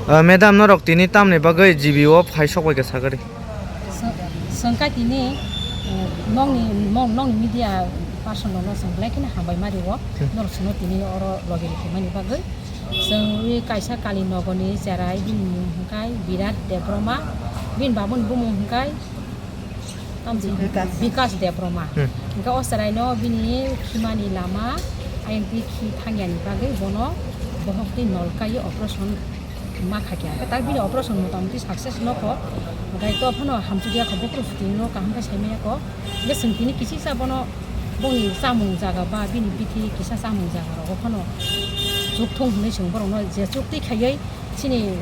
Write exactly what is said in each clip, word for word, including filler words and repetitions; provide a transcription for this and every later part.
Ah, madam, norok tini tamni bagwi G B o phai sok bai kha sagari? Sw-, swngkha tini, eh, nokni, nokni media person rokno swng belai kheno hambai ma rio. Hmm. Norok swngno tini oro logi rikhaimani bagwi. Chwng wi kaisa Kali nogorni cherai, bini mung hwnkhe Birat Debbarma, bini babuni bumung hwnkhe Tamni Bikas. Bikas Debbarma. Hmm. Hingke o chwraino bini khimani lama, I M P khi thangyani bagwi bono bohokni nolkai operation ma khakya. Hingke tak bini operation motamoti success nokho. Hingke to phano hamchukya kho, bukhuk sutino kaham khe saimaya kho. Hingke chwng tini kisisa bono boni chamung jaga ba bini bithi kisa chamung jaga rogo phano chukthung hinwi chwng borokno je chukti khaiwi Chini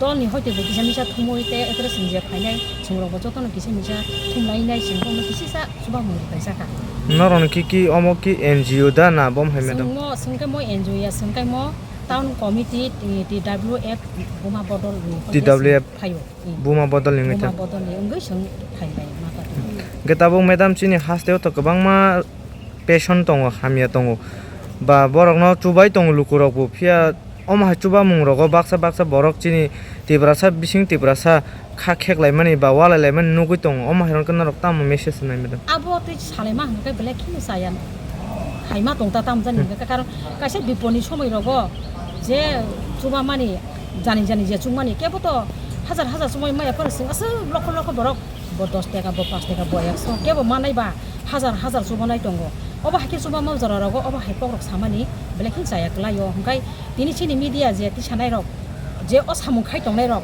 dolni hoite bo kisa misa thumui tei ekre chwng je phainai chwng rokbo jotono kisa misa thumlainai chwng bono kisisa chuba mung kaisa kha. Norokni ki ki omo ki N G O da na bom hai madam? Chwngmo chwngkhe mo N G O ya chwngkhe mo town committee, T W F buma bodol ni T W F phaio. Buma bodol ni Buma wngkha. Bodol ni wngwi chwng phainai ma kha. Hwnkhe tabuk madam chini hasteo to kwbangma patient tongo, hamya tongo, ba borokno chubai tongo lukurokbo, phiya omo hai chubamung rogo baksa baksa borok chini Tiprasa bising Tiprasa kha kheklaimani ba walailai mani nugwi tongo, omo hai rokno norok tamo message rwnai madam? Abo tei salaima hwnkhe belai kheno chaya, haima tongta tamo jani Hmm. hwnkhe, karon kaisa biponi somoi rogo je chubamani jani jani je chukmani kebo to hajar hajar chumai maya phano chwng aswk lokho lokho borok. Bo dos taka, bo paanch taka, bo ekso, kebo manai ba hajar hajar chubanai tongo. Obo hai khe chubama jora rogo obo hai kok rok samani belai khe chaya kwlai o. Hwnkhe tini chini media je tisanai rok, je o samung khai tongnai rok,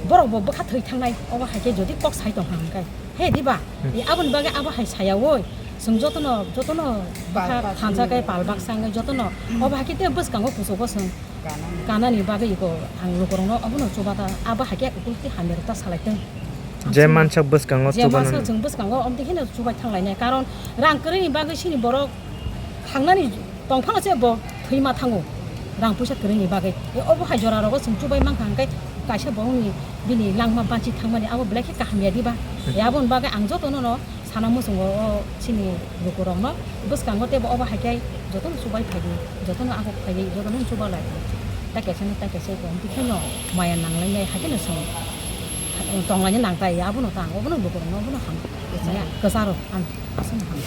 borok bo bwkha thwi thangnai. Obo hai khe jodi kok sai tong kha hwnkhe, he diba? Hmm. E aboni bagwi abo hai saya oi, chwng jotono, jotono bwkha thansa khe pal baksa wngwi jotono, obo hai khe tei bwskango kuchugo chwng. Kanani bagwi iko ang lukurokno obono chuba ta, abo hai khe ukulti hamya rok ta salai tong. Je mansak bwskango je chubanani. Mansak chwng bwskango omtwi kheno chubai thanglainai, karon rang kwrwini bagwi chini borok thangnani tongphano se bo thwima thango, rang puisa kwrwini bagwi. E obo hai jora rogo chwng chubai mankha hwnkhe kaisa borokni bini langma banchi thangmani abo belai khe kaham ya diba? Hmm. E aboni bagwi ang jotono no Sana muchungo o chini lukurokno bwskango teibo obo hai khe jotono chubai phaiwi, jotono aguk phaiwi, jotono chuba lai. Ta kaisa no ta kaisa ko, hwnkhe kheno maya nanglainai hai kheno chwng tonglaina nang tai, abono ta ang obono lukurokno obono ham. Maya kwcharo ang aswkno ham.